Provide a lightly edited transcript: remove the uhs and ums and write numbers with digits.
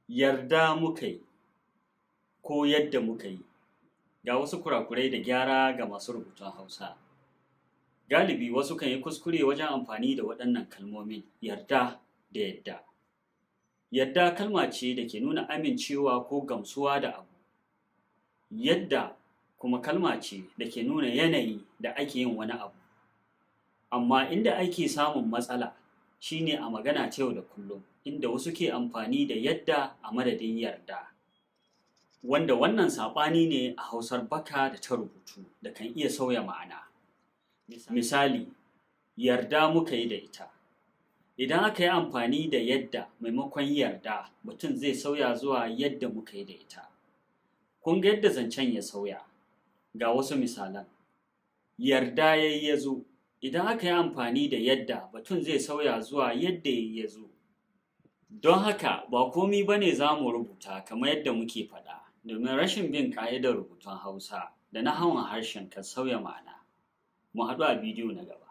Yarda muka yi ko yadda muka yi. Ga wasu kurakurai da gyara ga masu rubutun Hausa. Galibi wasu kan yi kuskure wajen amfani da waɗannan kalmomin yarda da yadda. Yarda kalma ce da ke nuna amincewa ko gamsuwa da abu. Yadda kuma kalma ce da ke nuna yanayi da ake yin wani abu. Amma inda ake samun matsala shi ne a magana ta yau da kullum, inda wasu ke amfani da yadda a madadin yarda. Wanda wannan saɓani ne a Hausar baka da ta rubutu da kan iya sauya ma'ana. Misali, yarda muka yi da ita. Idan aka yi amfani da yadda maimakon yarda, mutum zai sauya zuwa yadda muka yi da ita. Kun ga yadda zancen ya sauya. Ga wasu misalan. Yarda ya yi ya zo. Idan aka yi amfani da yadda, batun zai sauya zuwa yadda ya yi ya zo. Don haka ba komi ba ne za mu rubuta kamar yadda muke faɗa, domin rashin bin ƙa'idar rubutun Hausa da nahawun harshen kan sauya ma'ana. Mu haɗu a bidiyo na gaba.